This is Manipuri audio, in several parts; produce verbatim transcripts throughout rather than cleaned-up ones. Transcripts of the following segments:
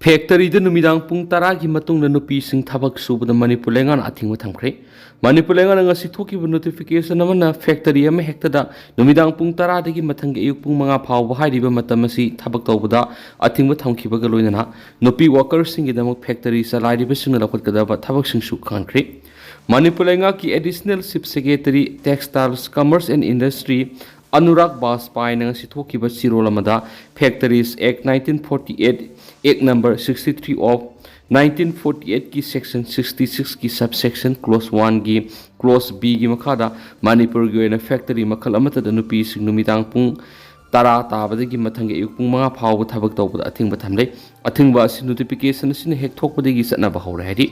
ꯐꯦꯛꯇꯔꯤꯗ ꯅꯨꯃꯤꯗꯥꯡ ꯄꯨꯡ ꯇꯔꯥꯒꯤ ꯃꯇꯨꯡꯗ ꯅꯨꯄꯤꯁꯤꯡ ꯊꯕꯛ ꯁꯨꯕꯗ ꯃꯅꯤꯄꯨꯔ ꯂꯩꯉꯥꯛꯅ ꯑꯊꯤꯡꯕ ꯊꯝꯈ꯭ꯔꯦ꯫ ꯃꯅꯤꯄꯨꯔ ꯂꯩꯉꯥꯛꯅ ꯉꯁꯤ ꯊꯣꯛꯈꯤꯕ ꯅꯣꯇꯤꯐꯤꯀꯦꯁꯟ ꯑꯃꯅ ꯐꯦꯛꯇꯔꯤ ꯑꯃ ꯍꯦꯛꯇꯗ ꯅꯨꯃꯤꯗꯥꯡ ꯄꯨꯡ ꯇꯔꯥꯗꯒꯤ ꯃꯊꯪꯒꯤ ꯑꯌꯨꯛ ꯄꯨꯡ ꯃꯉꯥ ꯐꯥꯎꯕ ꯍꯥꯏꯔꯤꯕ ꯃꯇꯝ ꯑꯁꯤ ꯊꯕꯛ ꯇꯧꯕꯗ ꯑꯊꯤꯡꯕ ꯊꯝꯈꯤꯕꯒ ꯂꯣꯏꯅꯅ ꯅꯨꯄꯤ ꯋꯥꯀꯔꯁꯤꯡꯒꯤꯗꯃꯛ ꯐꯦꯛꯇꯔꯤ ꯆꯂꯥꯏꯔꯤꯕꯁꯤꯡꯅ ꯂꯧꯈꯠꯀꯗꯕ ꯊꯕꯛꯁꯤꯡꯁꯨ ꯈꯪꯍꯟꯈ꯭ꯔꯦ꯫ ꯃꯅꯤꯄꯨꯔ ꯂꯩꯉꯥꯛꯀꯤ additional chief secretary, textiles, commerce and industry, Anurag ꯕꯥꯖꯄꯥꯏꯅ ꯉꯁꯤ ꯊꯣꯛꯈꯤꯕ ꯆꯦꯔꯣꯜ ꯑꯃꯗ, Factories Act nineteen forty eight, Act number sixty three of nineteen forty eight ꯀꯤ section sixty six ꯀꯤ subsection clause one ꯒꯤ clause B ꯒꯤ ꯃꯈꯥꯗ ꯃꯅꯤꯄꯨꯔꯒꯤ ꯑꯣꯏꯅ ꯐꯦꯛꯇꯔꯤ ꯃꯈꯜ ꯑꯃꯠꯇꯗ ꯅꯨꯄꯤꯁꯤꯡ ꯅꯨꯃꯤꯗꯥꯡ ꯄꯨꯡ ꯇꯔꯥ ꯇꯥꯕꯗꯒꯤ ꯃꯊꯪꯒꯤ ꯑꯌꯨꯛ ꯄꯨꯡ ꯃꯉꯥ ꯐꯥꯎꯕ ꯊꯕꯛ ꯇꯧꯕꯗ ꯑꯊꯤꯡꯕ ꯊꯝꯂꯦ꯫ ꯑꯊꯤꯡꯕ ꯑꯁꯤ ꯅꯣꯇꯤꯐꯤꯀꯦꯁꯟ ꯑꯁꯤꯅ ꯍꯦꯛ ꯊꯣꯛꯄꯗꯒꯤ ꯆꯠꯅꯕ ꯍꯧꯔꯦ ꯍꯥꯏꯔꯤ꯫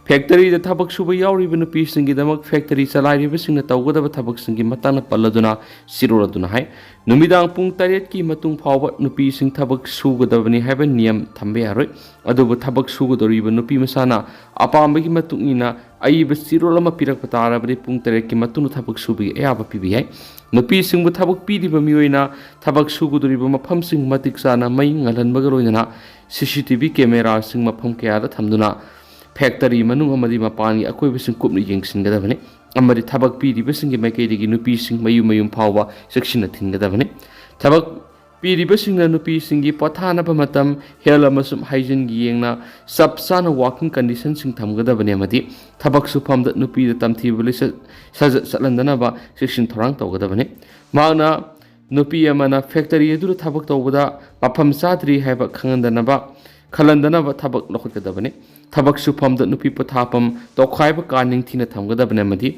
ꯐꯦꯛꯇꯔꯤꯗ ꯊꯕꯛ ꯁꯨꯕ ꯌꯥꯎꯔꯤꯕ ꯅꯨꯄꯤꯁꯤꯡꯒꯤꯗꯃꯛ ꯐꯦꯛꯇꯔꯤ ꯆꯂꯥꯏꯔꯤꯕꯁꯤꯡꯅ ꯇꯧꯒꯗꯕ ꯊꯕꯛꯁꯤꯡꯒꯤ ꯃꯇꯥꯡꯗ ꯄꯜꯂꯗꯨꯅ ꯆꯦꯔꯣꯜ ꯑꯗꯨꯅ ꯍꯥꯏ, ꯅꯨꯃꯤꯗꯥꯡ ꯄꯨꯡ ꯇꯔꯦꯠꯀꯤ ꯃꯇꯨꯡ ꯐꯥꯎꯕ ꯅꯨꯄꯤꯁꯤꯡ ꯊꯕꯛ ꯁꯨꯒꯗꯕꯅꯤ ꯍꯥꯏꯕ ꯅꯤꯌꯝ ꯊꯝꯕ ꯌꯥꯔꯣꯏ꯫ ꯑꯗꯨꯕꯨ ꯊꯕꯛ ꯁꯨꯒꯗꯧꯔꯤꯕ ꯅꯨꯄꯤ ꯃꯁꯥꯅ ꯑꯄꯥꯝꯕꯒꯤ ꯃꯇꯨꯡ ꯏꯟꯅ ꯑꯏꯕ ꯆꯦꯔꯣꯜ ꯑꯃ ꯄꯤꯔꯛꯄ ꯇꯥꯔꯕꯗꯤ ꯄꯨꯡ ꯇꯔꯦꯠꯀꯤ ꯃꯇꯨꯡꯗ ꯊꯕꯛ ꯁꯨꯕꯒꯤ ꯑꯌꯥꯕ ꯄꯤꯕ ꯌꯥꯏ꯫ ꯅꯨꯄꯤꯁꯤꯡꯕꯨ ꯊꯕꯛ ꯄꯤꯔꯤꯕ ꯃꯤꯑꯣꯏꯅ ꯊꯕꯛ ꯁꯨꯒꯗꯧꯔꯤꯕ ꯃꯐꯝꯁꯤꯡ ꯃꯇꯤꯛ ꯆꯥꯅ ꯃꯩ ꯉꯜꯍꯟꯕꯒ ꯂꯣꯏꯅꯅ ꯁꯤ ꯁꯤ ꯇꯤ ꯚꯤ ꯀꯦꯃꯦꯔꯥꯁꯤꯡ ꯃꯐꯝ ꯀꯌꯥꯗ ꯊꯝꯗꯨꯅ ꯐꯦꯛꯇꯔꯤ ꯃꯅꯨꯡ ꯑꯃꯗꯤ ꯃꯄꯥꯟꯒꯤ ꯑꯀꯣꯏꯕꯁꯤꯡ ꯀꯨꯞꯅ ꯌꯦꯡꯁꯤꯟꯒꯗꯕꯅꯤ ꯑꯃꯗꯤ ꯊꯕꯛ ꯄꯤꯔꯤꯕꯁꯤꯡꯒꯤ ꯃꯥꯏꯀꯩꯗꯒꯤ ꯅꯨꯄꯤꯁꯤꯡ ꯃꯌꯨꯝ ꯃꯌꯨꯝ ꯐꯥꯎꯕ ꯆꯦꯛꯁꯤꯟꯅ ꯊꯤꯟꯒꯗꯕꯅꯤ꯫ ꯊꯕꯛ ꯄꯤꯔꯤꯕꯁꯤꯡꯅ ꯅꯨꯄꯤꯁꯤꯡꯒꯤ ꯄꯣꯊꯥꯅꯕ ꯃꯇꯝ, ꯍꯦꯜꯊ ꯑꯃꯁꯨꯡ ꯍꯥꯏꯖꯤꯟꯒꯤ ꯌꯦꯡꯅ ꯆꯞ ꯆꯥꯅ ꯋꯥꯔꯀꯤꯡ ꯀꯟꯗꯤꯁꯟꯁꯤꯡ ꯊꯝꯒꯗꯕꯅꯤ ꯑꯃꯗꯤ ꯊꯕꯛ ꯁꯨꯐꯝꯗ ꯅꯨꯄꯤꯗ ꯇꯝꯊꯤꯕ ꯂꯤꯆꯠ ꯁꯥꯖꯠ ꯆꯠꯍꯟꯗꯅꯕ ꯆꯦꯛꯁꯤꯟ ꯊꯧꯔꯥꯡ ꯇꯧꯒꯗꯕꯅꯤ꯫ ꯃꯍꯥꯛꯅ ꯅꯨꯄꯤ ꯑꯃꯅ ꯐꯦꯛꯇꯔꯤ ꯑꯗꯨꯗ ꯊꯕꯛ ꯇꯧꯕꯗ ꯃꯐꯝ ꯆꯥꯗ꯭ꯔꯤ ꯍꯥꯏꯕ ꯈꯪꯍꯟꯗꯅꯕ, ꯈꯜꯍꯟꯗꯅꯕ ꯊꯕꯛ ꯂꯧꯈꯠꯀꯗꯕꯅꯤ꯫ ꯊꯕꯛ ꯁꯨꯐꯝꯗ ꯅꯨꯄꯤ ꯄꯣꯊꯥꯐꯝ ꯇꯣꯈꯥꯏꯕ ꯀꯥ ꯅꯤꯡꯊꯤꯅ ꯊꯝꯒꯗꯕꯅꯤ ꯑꯃꯗꯤ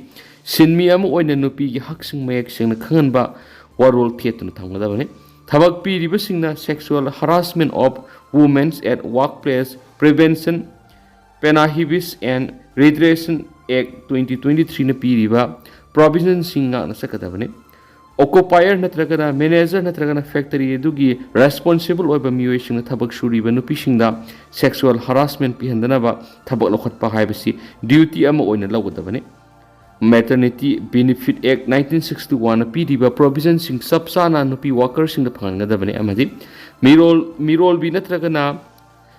ꯁꯤꯟꯃꯤ ꯑꯃ ꯑꯣꯏꯅ ꯅꯨꯄꯤꯒꯤ ꯍꯛꯁꯤꯡ ꯃꯌꯦꯛ ꯁꯦꯡꯅ ꯈꯪꯍꯟꯕ ꯋꯥꯔꯣꯜ ꯊꯦꯠꯇꯨꯅ ꯊꯝꯒꯗꯕꯅꯤ꯫ ꯊꯕꯛ ꯄꯤꯔꯤꯕꯁꯤꯡꯅ Sexual Harassment of Women at Workplace Prevention, Panahibis and Redressal Act twenty twenty-three ꯅ ꯄꯤꯔꯤꯕ ꯄ꯭ꯔꯣꯚꯤꯖꯟꯁꯤꯡ ꯉꯥꯛꯅ ꯆꯠꯀꯗꯕꯅꯤ꯫ ꯑꯣꯀꯨꯄꯥꯌꯔ ꯅꯠꯇ꯭ꯔꯒꯅ ꯃꯦꯅꯦꯖꯔ ꯅꯠꯇ꯭ꯔꯒꯅ ꯐꯦꯛꯇꯔꯤ ꯑꯗꯨꯒꯤ ꯔꯦꯁꯄꯣꯟꯁꯤꯕꯜ ꯑꯣꯏꯕ ꯃꯤꯑꯣꯏꯁꯤꯡꯅ ꯊꯕꯛ ꯁꯨꯔꯤꯕ ꯅꯨꯄꯤꯁꯤꯡꯗ ꯁꯦꯛꯁꯨꯋꯦꯜ ꯍꯔꯥꯁꯃꯦꯟ ꯄꯤꯍꯟꯗꯅꯕ ꯊꯕꯛ ꯂꯧꯈꯠꯄ ꯍꯥꯏꯕꯁꯤ ꯗ꯭ꯌꯨꯇꯤ ꯑꯃ ꯑꯣꯏꯅ ꯂꯧꯒꯗꯕꯅꯤ꯫ Maternity Benefit Act nineteen sixty one ꯅ ꯄꯤꯔꯤꯕ ꯄ꯭ꯔꯣꯚꯤꯖꯟꯁꯤꯡ ꯆꯞ ꯆꯥꯅ ꯅꯨꯄꯤ ꯋꯥꯀꯔꯁꯤꯡꯗ ꯐꯪꯍꯟꯒꯗꯕꯅꯤ ꯑꯃꯗꯤ ꯃꯤꯔꯣꯜ, ꯃꯤꯔꯣꯜꯕꯤ ꯅꯠꯇ꯭ꯔꯒꯅ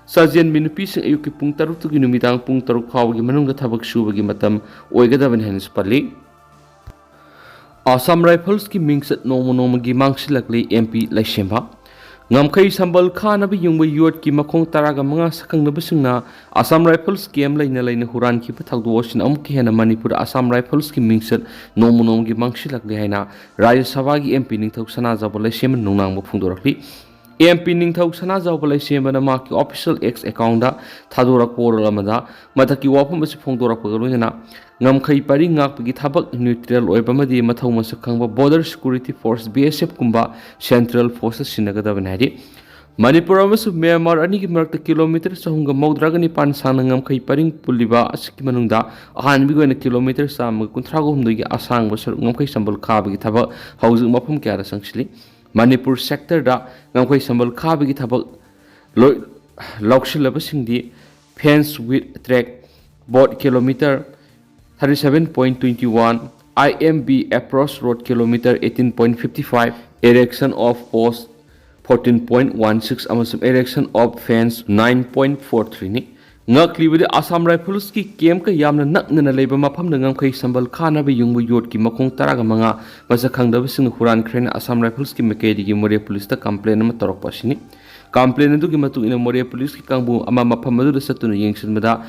ꯁꯥꯖꯦꯟꯕꯤ ꯅꯨꯄꯤꯁꯤꯡ ꯑꯌꯨꯛꯀꯤ ꯄꯨꯡ ꯇꯔꯨꯛꯇꯒꯤ ꯅꯨꯃꯤꯗꯥꯡ ꯄꯨꯡ ꯇꯔꯨꯛ ꯐꯥꯎꯕꯒꯤ ꯃꯅꯨꯡꯗ ꯊꯕꯛ ꯁꯨꯕꯒꯤ ꯃꯇꯝ ꯑꯣꯏꯒꯗꯕꯅꯤ ꯍꯥꯏꯅꯁꯨ ꯄꯜꯂꯤ꯫ ꯑꯁꯥꯝ ꯔꯥꯏꯐꯜꯁꯀꯤ ꯃꯤꯡꯆꯠ ꯅꯣꯡꯃ ꯅꯣꯡꯃꯒꯤ ꯃꯥꯡꯁꯤꯜꯂꯛꯂꯤ, ꯑꯦꯝ ꯄꯤ ꯂꯩꯁꯦꯝꯕ꯫ ꯉꯝꯈꯩ ꯁꯝꯕꯜ ꯈꯥꯅꯕ ꯌꯨꯡꯕ ꯌꯣꯠꯀꯤ ꯃꯈꯣꯡ ꯇꯔꯥꯒ ꯃꯉꯥ ꯁꯛꯈꯪꯅꯕꯁꯤꯡꯅ ꯑꯁꯥꯝ ꯔꯥꯏꯐꯜꯁ ꯀꯦꯝ ꯂꯩꯅ ꯂꯩꯅ ꯍꯨꯔꯥꯟꯈꯤꯕ ꯊꯧꯗꯣꯛ ꯑꯁꯤꯅ ꯑꯃꯨꯛꯀ ꯍꯦꯟꯅ ꯃꯅꯤꯄꯨꯔꯗ ꯑꯁꯥꯝ ꯔꯥꯏꯐꯜꯁꯀꯤ ꯃꯤꯡꯆꯠ ꯅꯣꯡꯃ ꯅꯣꯡꯃꯒꯤ ꯃꯥꯡꯁꯤꯜꯂꯛꯂꯤ ꯍꯥꯏꯅ ꯔꯥꯖ꯭ꯌ ꯁꯚꯥꯒꯤ ꯑꯦꯝ ꯄꯤ ꯅꯤꯡꯊꯧ ꯁꯅꯥꯖꯥꯎꯕ ꯂꯩꯁꯦꯝꯕꯅ ꯅꯨꯡꯅꯥꯡꯕ ꯐꯣꯡꯗꯣꯔꯛꯂꯤ꯫ ꯑꯦꯝ ꯄꯤ ꯅꯤꯡꯊꯧ ꯁꯅꯥꯖꯥꯎꯕ ꯂꯩꯁꯦꯝꯕꯅ ꯃꯍꯥꯛꯀꯤ ꯑꯣꯐꯤꯁꯤꯌꯦꯜ ꯑꯦꯛꯁ ꯑꯦꯀꯥꯎꯟꯗ ꯊꯥꯗꯣꯔꯛꯄ ꯋꯥꯔꯣꯜ ꯑꯃꯗ ꯃꯊꯛꯀꯤ ꯋꯥꯐꯝ ꯑꯁꯤ ꯐꯣꯡꯗꯣꯔꯛꯄꯒ ꯂꯣꯏꯅꯅ ꯉꯝꯈꯩ ꯄꯔꯤꯡ ꯉꯥꯛꯄꯒꯤ ꯊꯕꯛ, ꯅ꯭ꯌꯨꯇ꯭ꯔꯦꯜ ꯑꯣꯏꯕ ꯑꯃꯗꯤ ꯃꯊꯧ ꯃꯁꯛ ꯈꯪꯕ ꯕꯣꯔꯗꯔ ꯁꯦꯀ꯭ꯌꯨꯔꯤꯇꯤ ꯐꯣꯔꯁ, ꯕꯤ ꯑꯦꯁ ꯑꯦꯐ ꯀꯨꯝꯕ ꯁꯦꯟꯇ꯭ꯔꯦꯜ ꯐꯣꯔꯁꯇ ꯁꯤꯟꯅꯒꯗꯕꯅꯤ ꯍꯥꯏꯔꯤ꯫ ꯃꯅꯤꯄꯨꯔ ꯑꯃꯁꯨꯡ ꯃ꯭ꯌꯥꯟꯃꯥꯔ ꯑꯅꯤꯒꯤ ꯃꯔꯛꯇ ꯀꯤꯂꯣꯃꯤꯇꯔ ꯆꯍꯨꯝꯒ ꯃꯧꯗ꯭ꯔꯥꯒ ꯅꯤꯄꯥꯟ ꯁꯥꯡꯅ ꯉꯝꯈꯩ ꯄꯔꯤꯡ ꯄꯨꯜꯂꯤꯕ ꯑꯁꯤꯒꯤ ꯃꯅꯨꯡꯗ ꯑꯍꯥꯟꯕꯒꯤ ꯑꯣꯏꯅ ꯀꯤꯂꯣꯃꯤꯇꯔ ꯆꯥꯝꯃꯒ ꯀꯨꯟꯊ꯭ꯔꯥꯒ ꯍꯨꯝꯗꯣꯏꯒꯤ ꯑꯁꯥꯡꯕ ꯁꯔꯨꯛ ꯉꯝꯈꯩ ꯁꯝꯕꯜ ꯈꯥꯕꯒꯤ ꯊꯕꯛ ꯍꯧꯖꯤꯛ ꯃꯐꯝ ꯀꯌꯥꯗ ꯆꯪꯁꯤꯜꯂꯤ꯫ ꯃꯅꯤꯄꯨꯔ ꯁꯦꯛꯇꯔꯗ ꯉꯝꯈꯩ ꯁꯝꯕꯜ ꯈꯥꯕꯒꯤ ꯊꯕꯛ ꯂꯣꯏ-, ꯂꯧꯁꯤꯜꯂꯕꯁꯤꯡꯗꯤ: fence with track, board kilometer thirty seven point twenty one, I M B approach road kilometer eighteen point fifty five, erection of post fourteen point one six ꯑꯃꯁꯨꯡ erection of fence nine point four three ꯅꯤ꯫ ꯉꯛꯂꯤꯕꯗꯤ ꯑꯁꯥꯝ ꯔꯥꯏꯐꯜꯁꯀꯤ ꯀꯦꯝꯞꯀ ꯌꯥꯝꯅ ꯅꯛꯅꯅ ꯂꯩꯕ ꯃꯐꯝꯗ ꯉꯝꯈꯩ ꯁꯝꯕꯜ ꯈꯥꯅꯕ ꯌꯨꯡꯕ ꯌꯣꯠꯀꯤ ꯃꯈꯣꯡ ꯇꯔꯥꯒ ꯃꯉꯥ ꯃꯁꯛ ꯈꯪꯗꯕꯁꯤꯡꯅ ꯍꯨꯔꯥꯟꯈ꯭ꯔꯦꯅ ꯑꯁꯥꯝ ꯔꯥꯏꯐꯜꯁꯀꯤ ꯃꯥꯏꯀꯩꯗꯒꯤ ꯃꯣꯔꯦ ꯄꯨꯂꯤꯁꯇ ꯀꯝꯄ꯭ꯂꯦꯟ ꯑꯃ ꯇꯧꯔꯛꯄ ꯑꯁꯤꯅꯤ꯫ ꯀꯝꯄ꯭ꯂꯦꯟ ꯑꯗꯨꯒꯤ ꯃꯇꯨꯡ ꯏꯟꯅ ꯃꯣꯔꯦ ꯄꯨꯂꯤꯁꯀꯤ ꯀꯥꯡꯕꯨ ꯑꯃ ꯃꯐꯝ ꯑꯗꯨꯗ ꯆꯠꯇꯨꯅ ꯌꯦꯡꯁꯤꯟꯕꯗ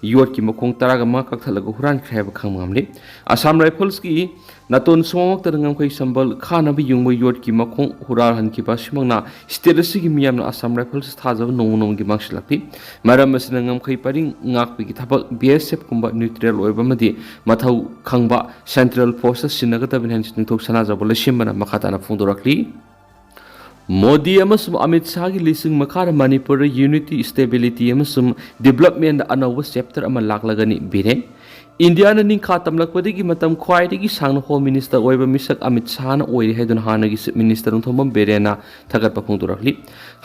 ꯌꯣꯠꯀꯤ ꯃꯈꯣꯡ ꯇꯔꯥꯒ ꯃꯉꯥ ꯀꯛꯊꯠꯂꯒ ꯍꯨꯔꯥꯟꯈ꯭ꯔꯦ ꯍꯥꯏꯕ ꯈꯪꯕ ꯉꯝꯂꯤ꯫ ꯑꯁꯥꯝ ꯔꯥꯏꯐꯜꯁꯀꯤ ꯅꯥꯇꯣꯟ ꯁꯨꯃꯥꯡꯃꯛꯇꯗ ꯉꯝꯈꯩ ꯁꯝꯕꯜ ꯈꯥꯅꯕ ꯌꯨꯡꯕ ꯌꯣꯠꯀꯤ ꯃꯈꯣꯡ ꯍꯨꯔꯥꯜꯍꯟꯈꯤꯕ ꯑꯁꯤꯃꯛꯅ ꯁ꯭ꯇꯦꯠ ꯑꯁꯤꯒꯤ ꯃꯤꯌꯥꯝꯅ ꯑꯁꯥꯝ ꯔꯥꯏꯐꯜꯁ ꯊꯥꯖꯕ ꯅꯣꯡꯃ ꯅꯣꯡꯃꯒꯤ ꯃꯥꯡꯁꯤꯜꯂꯛꯂꯤ꯫ ꯃꯔꯝ ꯑꯁꯤꯅ ꯉꯝꯈꯩ ꯄꯔꯤꯡ ꯉꯥꯛꯄꯒꯤ ꯊꯕꯛ ꯕꯤ ꯑꯦꯁ ꯑꯦꯐ ꯀꯨꯝꯕ ꯅ꯭ꯌꯨꯇ꯭ꯔꯦꯜ ꯑꯣꯏꯕ ꯑꯃꯗꯤ ꯃꯊꯧ ꯈꯪꯕ ꯁꯦꯟꯇ꯭ꯔꯦꯜ ꯐꯣꯔꯁꯇ ꯁꯤꯟꯅꯒꯗꯕꯅꯤ ꯍꯥꯏꯅ ꯅꯤꯡꯊꯧ ꯁꯅꯥꯖꯥꯎꯕ ꯂꯩꯁꯦꯝꯕꯅ ꯃꯈꯥ ꯇꯥꯅ ꯐꯣꯡꯗꯣꯔꯛꯂꯤ꯫ ꯃꯣꯗꯤ ꯑꯃꯁꯨꯡ ꯑꯃꯤꯠ ꯁꯥꯍꯒꯤ ꯂꯤꯁꯤꯡ ꯃꯈꯥꯗ ꯃꯅꯤꯄꯨꯔꯗ unity, stability ꯑꯃꯁꯨꯡ development ꯑꯅꯧꯕ chapter ꯑꯃ ꯂꯥꯛꯂꯒꯅꯤ, ꯕꯤꯔꯦꯟ꯫ ꯏꯟꯗꯤꯌꯥꯅ ꯅꯤꯡꯈꯥ ꯇꯝꯂꯛꯄꯗꯒꯤ ꯃꯇꯝ ꯈ꯭ꯋꯥꯏꯗꯒꯤ ꯁꯥꯡꯅ ꯍꯣꯝ ꯃꯤꯅꯤꯁꯇꯔ ꯑꯣꯏꯕ ꯃꯤꯁꯛ ꯑꯃꯤꯠ ꯁꯥꯍꯅ ꯑꯣꯏꯔꯦ ꯍꯥꯏꯗꯨꯅ ꯍꯥꯟꯅꯒꯤ ꯆꯤꯐ ꯃꯤꯅꯤꯁꯇꯔ ꯅꯣꯡꯊꯣꯝꯕꯝ ꯕꯤꯔꯦꯟꯅ ꯊꯥꯒꯠꯄ ꯐꯣꯡꯗꯣꯔꯛꯂꯤ꯫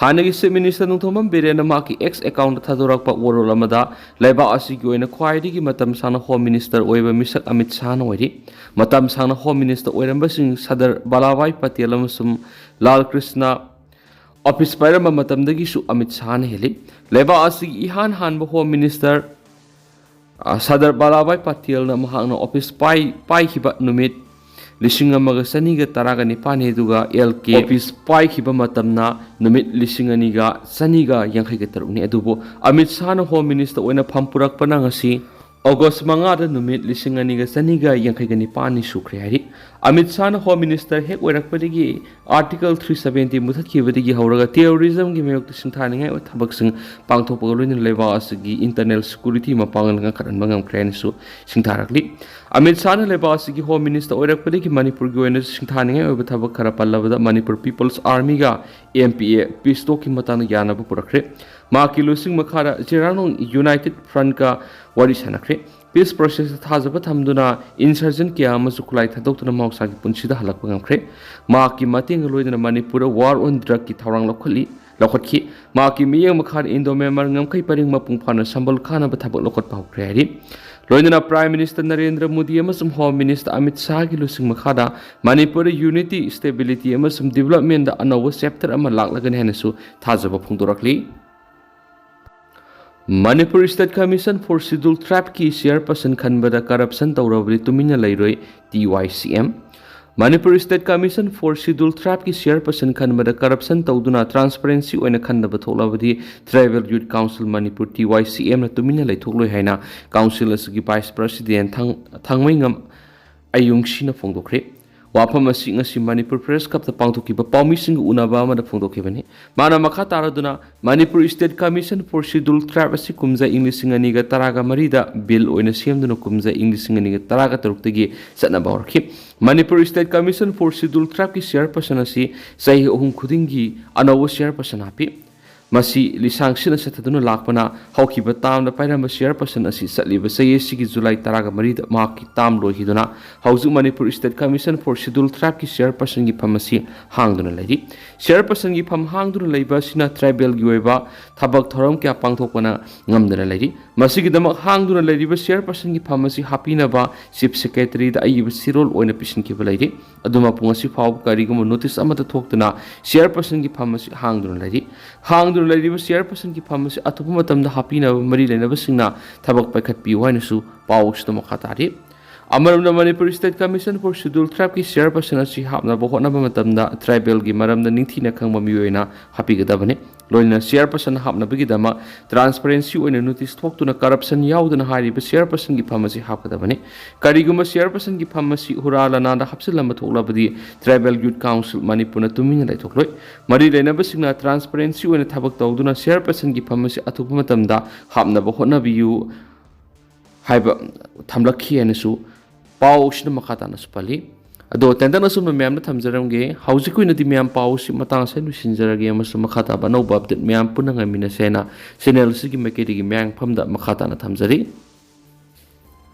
ꯍꯥꯟꯅꯒꯤ ꯆꯤꯐ ꯃꯤꯅꯤꯁꯇꯔ ꯅꯣꯡꯊꯣꯝꯕꯝ ꯕꯤꯔꯦꯟꯅ ꯃꯍꯥꯛꯀꯤ ꯑꯦꯛꯁ ꯑꯦꯀꯥꯎꯟꯗ ꯊꯥꯗꯣꯔꯛꯄ ꯋꯥꯔꯣꯜ ꯑꯃꯗ ꯂꯩꯕꯥꯛ ꯑꯁꯤꯒꯤ ꯑꯣꯏꯅ ꯈ꯭ꯋꯥꯏꯗꯒꯤ ꯃꯇꯝ ꯁꯥꯡꯅ ꯍꯣꯝ ꯃꯤꯅꯤꯁꯇꯔ ꯑꯣꯏꯕ ꯃꯤꯁꯛ ꯑꯃꯤꯠ ꯁꯥꯍꯅ ꯑꯣꯏꯔꯤ꯫ ꯃꯇꯝ ꯁꯥꯡꯅ ꯍꯣꯝ ꯃꯤꯅꯤꯁꯇꯔ ꯑꯣꯏꯔꯝꯕꯁꯤꯡ ꯁꯔꯗꯥꯔ ꯚꯜꯂꯥꯚꯚꯥꯏ ꯄꯇꯦꯜ ꯑꯃꯁꯨꯡ ꯂꯥꯜ ꯀ꯭ꯔꯤꯁꯅ ꯑꯣꯐꯤꯁ ꯄꯥꯏꯔꯝꯕ ꯃꯇꯝꯗꯒꯤꯁꯨ ꯑꯃꯤꯠ ꯁꯥꯍꯅ ꯍꯦꯜꯂꯤ꯫ ꯂꯩꯕꯥꯛ ꯑꯁꯤꯒꯤ ꯏꯍꯥꯟ ꯍꯥꯟꯕ ꯍꯣꯝ ꯃꯤꯅꯤꯁꯇꯔ, ꯑ, ꯁꯔꯗꯥꯔ ꯕꯂꯥꯚꯥꯏ ꯄꯇꯦꯜꯅ ꯃꯍꯥꯛꯅ ꯑꯣꯐꯤꯁ ꯄꯥꯏ-, ꯄꯥꯏꯈꯤꯕ ꯅꯨꯃꯤꯠ ꯂꯤꯁꯤꯡ ꯑꯃꯒ ꯆꯅꯤꯒ ꯇꯔꯥꯒ ꯅꯤꯄꯥꯟꯅꯤ, ꯑꯗꯨꯒ ꯑꯦꯜ ꯀꯦ ꯑꯣꯐꯤꯁ ꯄꯥꯏꯈꯤꯕ ꯃꯇꯝꯅ ꯅꯨꯃꯤꯠ ꯂꯤꯁꯤꯡ ꯑꯅꯤꯒ ꯆꯅꯤꯒ ꯌꯥꯡꯈꯩꯒ ꯇꯔꯨꯛꯅꯤ꯫ ꯑꯗꯨꯕꯨ ꯑꯃꯤꯠ ꯁꯥꯍꯅ ꯍꯣꯝ ꯃꯤꯅꯤꯁꯇꯔ ꯑꯣꯏꯅ ꯐꯝ ꯄꯨꯔꯛꯄꯅ ꯉꯁꯤ ꯑꯣꯒꯁ ꯃꯉꯥꯗ ꯅꯨꯃꯤꯠ ꯂꯤꯁꯤꯡ ꯑꯅꯤꯒ ꯆꯅꯤꯒ ꯌꯥꯡꯈꯩꯒ ꯅꯤꯄꯥꯟꯅꯤ ꯁꯨꯈ꯭ꯔꯦ ꯍꯥꯏꯔꯤ꯫ ꯑꯃꯤꯠ ꯁꯥꯍꯅ ꯍꯣꯝ ꯃꯤꯅꯤꯁꯇꯔ ꯍꯦꯛ ꯑꯣꯏꯔꯛꯄꯗꯒꯤ Article three seventy ꯃꯨꯊꯠꯈꯤꯕꯗꯒꯤ ꯍꯧꯔꯒ ꯇꯦꯔꯣꯔꯤꯖꯝꯒꯤ ꯃꯥꯌꯣꯛꯇ ꯁꯤꯡꯊꯥꯅꯤꯡꯉꯥꯏ ꯑꯣꯏꯕ ꯊꯕꯛꯁꯤꯡ ꯄꯥꯡꯊꯣꯛꯄꯒ ꯂꯣꯏꯅꯅ ꯂꯩꯕꯥꯛ ꯑꯁꯤꯒꯤ internal security ꯃꯄꯥꯡꯒꯜ ꯀꯟꯈꯠꯍꯟꯕ ꯉꯝꯈ꯭ꯔꯦ ꯍꯥꯏꯅꯁꯨ ꯁꯤꯡꯊꯥꯔꯛꯂꯤ꯫ ꯑꯃꯤꯠ ꯁꯥꯍꯅ ꯂꯩꯕꯥꯛ ꯑꯁꯤꯒꯤ ꯍꯣꯝ ꯃꯤꯅꯤꯁꯇꯔ ꯑꯣꯏꯔꯛꯄꯗꯒꯤ ꯃꯅꯤꯄꯨꯔꯒꯤ ꯑꯣꯏꯅꯁꯨ ꯁꯤꯡꯊꯥꯅꯤꯡꯉꯥꯏ ꯑꯣꯏꯕ ꯊꯕꯛ ꯈꯔ ꯄꯜꯂꯕꯗ ꯃꯅꯤꯄꯨꯔ ꯄꯤꯄꯜꯁ ꯑꯥꯔꯃꯤꯒ ꯑꯦꯝ ꯄꯤ ꯑꯦ peace talkꯀꯤ ꯃꯇꯥꯡꯗ ꯌꯥꯅꯕ ꯄꯨꯔꯛꯈ꯭ꯔꯦ꯫ ꯃꯍꯥꯛꯀꯤ ꯂꯨꯆꯤꯡ ꯃꯈꯥꯗ ꯖꯤꯔꯥꯅꯨꯡ United Frontꯀ ꯋꯥꯔꯤ ꯁꯥꯟꯅꯈ꯭ꯔꯦ꯫ Peace processꯇ ꯊꯥꯖꯕ ꯊꯝꯗꯨꯅ insurgent ꯀꯌꯥ ꯑꯃꯁꯨ ꯈꯨꯠꯂꯥꯏ ꯊꯥꯗꯣꯛꯇꯨꯅ ꯃꯍꯧꯁꯥꯒꯤ ꯄꯨꯟꯁꯤꯗ ꯍꯜꯂꯛꯄ ꯉꯝꯈ꯭ꯔꯦ꯫ ꯃꯍꯥꯛꯀꯤ ꯃꯇꯦꯡꯒ ꯂꯣꯏꯅꯅ ꯃꯅꯤꯄꯨꯔꯗ war on drugꯀꯤ ꯊꯧꯔꯥꯡ ꯂꯧꯈꯠꯂꯤ, ꯂꯧꯈꯠꯈꯤ꯫ ꯃꯍꯥꯛꯀꯤ ꯃꯤꯠꯌꯦꯡ ꯃꯈꯥꯗ Indo-Myanmar ꯉꯝꯈꯩ ꯄꯔꯤꯡ ꯃꯄꯨꯡ ꯐꯥꯅ ꯁꯝꯕꯜ ꯈꯥꯅꯕ ꯊꯕꯛ ꯂꯧꯈꯠꯄ ꯍꯧꯈ꯭ꯔꯦ ꯍꯥꯏꯔꯤ꯫ ꯂꯣꯏꯅꯅ Prime Minister ꯅꯔꯦꯟꯗ꯭ꯔ ꯃꯣꯗꯤ ꯑꯃꯁꯨꯡ Home Minister ꯑꯃꯤꯠ ꯁꯥꯍꯒꯤ ꯂꯨꯆꯤꯡ ꯃꯈꯥꯗ ꯃꯅꯤꯄꯨꯔꯗ unity, stability ꯑꯃꯁꯨꯡ developmentꯗ ꯑꯅꯧꯕ chapter ꯑꯃ ꯂꯥꯛꯂꯒꯅꯤ ꯍꯥꯏꯅꯁꯨ ꯊꯥꯖꯕ ꯐꯣꯡꯗꯣꯔꯛꯂꯤ꯫ Manipur State Commission for Scheduled Tribeꯀꯤ chairperson ꯈꯟꯕꯗ corruption ꯇꯧꯔꯕꯗꯤ ꯇꯨꯃꯤꯟꯅ ꯂꯩꯔꯣꯏ, ꯇꯤ ꯋꯥꯏ ꯁꯤ M. Manipur State Commission for Scheduled Tribeꯀꯤ chairperson ꯈꯟꯕꯗ corruption ꯇꯧꯗꯨꯅ transparency ꯑꯣꯏꯅ ꯈꯟꯗꯕ ꯊꯣꯛꯂꯕꯗꯤ Tribal Youth Council Manipur, T Y C ꯑꯦꯝꯅ ꯇꯨꯃꯤꯟꯅ ꯂꯩꯊꯣꯛꯂꯣꯏ ꯍꯥꯏꯅ council ꯑꯁꯤꯒꯤ vice president ꯊꯥꯡ-, ꯊꯥꯡꯃꯩꯉꯝ ꯑꯌꯨꯡꯁꯤꯅ ꯐꯣꯡꯗꯣꯛꯈ꯭ꯔꯦ꯫ ꯋꯥꯐꯝ ꯑꯁꯤ ꯉꯁꯤ ꯃꯅꯤꯄꯨꯔ Press Clubꯇ ꯄꯥꯡꯊꯣꯛꯈꯤꯕ ꯄꯥꯎꯃꯤꯁꯤꯡꯒ ꯎꯅꯕ ꯑꯃꯗ ꯐꯣꯡꯗꯣꯛꯈꯤꯕꯅꯤ꯫ ꯃꯥꯅ ꯃꯈꯥ ꯇꯥꯔꯗꯨꯅ, Manipur State Commission for Scheduled Tribe ꯑꯁꯤ ꯀꯨꯝꯖꯥ ꯏꯪ ꯂꯤꯁꯤꯡ ꯑꯅꯤꯒ ꯇꯔꯥꯒ ꯃꯔꯤꯗ bill ꯑꯣꯏꯅ ꯁꯦꯝꯗꯨꯅ ꯀꯨꯝꯖꯥ ꯏꯪ ꯂꯤꯁꯤꯡ ꯑꯅꯤꯒ ꯇꯔꯥꯒ ꯇꯔꯨꯛꯇꯒꯤ ꯆꯠꯅꯕ ꯍꯧꯔꯛꯈꯤ꯫ Manipur State Commission for Scheduled Tribeꯀꯤ chairperson ꯑꯁꯤ ꯆꯍꯤ ꯑꯍꯨꯝ ꯈꯨꯗꯤꯡꯒꯤ ꯑꯅꯧꯕ chairperson ꯍꯥꯞꯄꯤ꯫ ꯃꯁꯤ ꯂꯤꯁꯥꯡ ꯁꯤꯠꯅ ꯆꯠꯊꯗꯨꯅ ꯂꯥꯛꯄꯅ ꯍꯧꯈꯤꯕ ꯇꯥꯝꯗ ꯄꯥꯏꯔꯝꯕ ꯆꯤꯌꯔꯄꯔꯁꯟ ꯑꯁꯤ ꯆꯠꯂꯤꯕ ꯆꯍꯤ ꯑꯁꯤꯒꯤ ꯖꯨꯂꯥꯏ ꯇꯔꯥꯒ ꯃꯔꯤꯗ ꯃꯍꯥꯛꯀꯤ ꯇꯥꯝ ꯂꯣꯏꯈꯤꯗꯨꯅ ꯍꯧꯖꯤꯛ Manipur state commission for scheduled ꯇ꯭ꯔꯥꯏꯕꯀꯤ ꯆꯤꯌꯔꯄꯔꯁꯟꯒꯤ ꯐꯝ ꯑꯁꯤ ꯍꯥꯡꯗꯨꯅ ꯂꯩꯔꯤ꯫ ꯆꯤꯌꯔꯄꯔꯁꯟꯒꯤ ꯐꯝ ꯍꯥꯡꯗꯨꯅ ꯂꯩꯕ ꯑꯁꯤꯅ ꯇ꯭ꯔꯥꯏꯕꯦꯜꯒꯤ ꯑꯣꯏꯕ ꯊꯕꯛ ꯊꯧꯔꯝ ꯀꯌꯥ ꯄꯥꯡꯊꯣꯛꯄꯅ ꯉꯝꯗꯅ ꯂꯩꯔꯤ꯫ ꯃꯁꯤꯒꯤꯗꯃꯛ ꯍꯥꯡꯗꯨꯅ ꯂꯩꯔꯤꯕ ꯆꯤꯌꯔꯄꯔꯁꯟꯒꯤ ꯐꯝ ꯑꯁꯤ ꯍꯥꯞꯄꯤꯅꯕ ꯆꯤꯐ ꯁꯦꯀ꯭ꯔꯦꯇꯔꯤꯗ ꯑꯏꯕ ꯆꯦꯔꯣꯜ ꯑꯣꯏꯅ ꯄꯤꯁꯤꯟꯈꯤꯕ ꯂꯩꯔꯤ꯫ ꯑꯗꯨ ꯃꯄꯨꯡ ꯑꯁꯤ ꯐꯥꯎꯕ ꯀꯔꯤꯒꯨꯝꯕ ꯅꯣꯇꯤꯁ ꯑꯃꯠꯇ ꯊꯣꯛꯇꯅ ꯆꯤꯌꯔꯄꯔꯁꯟꯒꯤ ꯐꯝ ꯑꯁꯤ ꯍꯥꯡꯗꯨꯅ ꯂꯩꯔꯤ꯫ ꯍꯥꯡꯗꯨꯅ ꯂꯩꯔꯤꯕ ꯆꯤꯌꯔꯄꯔꯁꯟꯒꯤ ꯐꯝ ꯑꯁꯤ ꯑꯊꯨꯕ ꯃꯇꯝꯗ ꯍꯥꯞꯄꯤꯅꯕ ꯃꯔꯤ ꯂꯩꯅꯕꯁꯤꯡꯅ ꯊꯕꯛ ꯄꯥꯏꯈꯠꯄꯤꯌꯨ ꯍꯥꯏꯅꯁꯨ ꯄꯥꯎ ꯑꯁꯤꯗ ꯃꯈꯥ ꯇꯥꯔꯤ꯫ ꯑꯃꯔꯣꯝꯗ Manipur state commission for scheduled ꯇ꯭ꯔꯥꯏꯕꯀꯤ ꯆꯤꯌꯔꯄꯔꯁꯟ ꯑꯁꯤ ꯍꯥꯞꯅꯕ ꯍꯣꯠꯅꯕ ꯃꯇꯝꯗ ꯇ꯭ꯔꯥꯏꯕꯦꯜꯒꯤ ꯃꯔꯝꯗ ꯅꯤꯡꯊꯤꯅ ꯈꯪꯕ ꯃꯤꯑꯣꯏ ꯑꯣꯏꯅ ꯍꯥꯞꯄꯤꯒꯗꯕꯅꯤ꯫ ꯂꯣꯏꯅꯅ ꯆꯤꯌꯔꯄꯔꯁꯟ ꯍꯥꯞꯅꯕꯒꯤꯗꯃꯛ ꯇ꯭ꯔꯥꯟꯁꯄꯔꯦꯟꯁꯤ ꯑꯣꯏꯅ ꯅꯣꯇꯤꯁ ꯊꯣꯛꯇꯨꯅ ꯀꯔꯞꯁꯟ ꯌꯥꯎꯗꯅ ꯍꯥꯏꯔꯤꯕ ꯆꯤꯌꯔꯄꯔꯁꯟꯒꯤ ꯐꯝ ꯑꯁꯤ ꯍꯥꯞꯀꯗꯕꯅꯤ꯫ ꯀꯔꯤꯒꯨꯝꯕ ꯆꯤꯌꯔꯄꯔꯁꯟꯒꯤ ꯐꯝ ꯑꯁꯤ ꯍꯨꯔꯥ ꯂꯅꯥꯗ ꯍꯥꯞꯆꯤꯜꯂꯝꯕ ꯊꯣꯛꯂꯕꯗꯤ ꯇ꯭ꯔꯥꯏꯕꯦꯜ ꯌꯨꯠ ꯀꯥꯎꯟꯁꯤꯜ ꯃꯅꯤꯄꯨꯔꯅ ꯇꯨꯃꯤꯟꯅ ꯂꯩꯊꯣꯛꯂꯣꯏ꯫ ꯃꯔꯤ ꯂꯩꯅꯕꯁꯤꯡꯅ ꯇ꯭ꯔꯥꯟꯁꯄꯔꯦꯟꯁꯤ ꯑꯣꯏꯅ ꯊꯕꯛ ꯇꯧꯗꯨꯅ ꯆꯤꯌꯔꯄꯔꯁꯟꯒꯤ ꯐꯝ ꯑꯁꯤ ꯑꯊꯨꯕ ꯃꯇꯝꯗ ꯍꯥꯞꯅꯕ ꯍꯣꯠꯅꯕꯤꯌꯨ ꯍꯥꯏꯕ ꯊꯝꯂꯛꯈꯤ ꯍꯥꯏꯅꯁꯨ ꯄꯥꯎ ꯑꯁꯤꯅ ꯃꯈꯥ ꯇꯥꯅꯁꯨ ꯄꯜꯂꯤ꯫ ꯑꯗꯣ ꯇꯦꯟꯇꯛꯅ ꯑꯁꯨꯝꯅ ꯃꯌꯥꯝꯗ ꯊꯝꯖꯔꯝꯒꯦ꯫ ꯍꯧꯖꯤꯛꯀꯤ ꯑꯣꯏꯅꯗꯤ ꯃꯌꯥꯝ ꯄꯥꯎ ꯑꯁꯤ ꯃꯇꯥꯡ ꯑꯁꯤꯗ ꯂꯣꯏꯁꯤꯟꯖꯔꯒꯦ ꯑꯃꯁꯨꯡ ꯃꯈꯥ ꯇꯥꯕ ꯑꯅꯧꯕ ꯑꯞꯗꯦꯠ ꯃꯌꯥꯝ ꯄꯨꯟꯅ ꯉꯥꯏꯃꯤꯟꯅꯁꯦꯅ ꯆꯦꯅꯦꯜ ꯑꯁꯤꯒꯤ ꯃꯥꯏꯀꯩꯗꯒꯤ ꯃꯌꯥꯝꯐꯝꯗ ꯃꯈꯥ ꯇꯥꯅ ꯊꯝꯖꯔꯤ꯫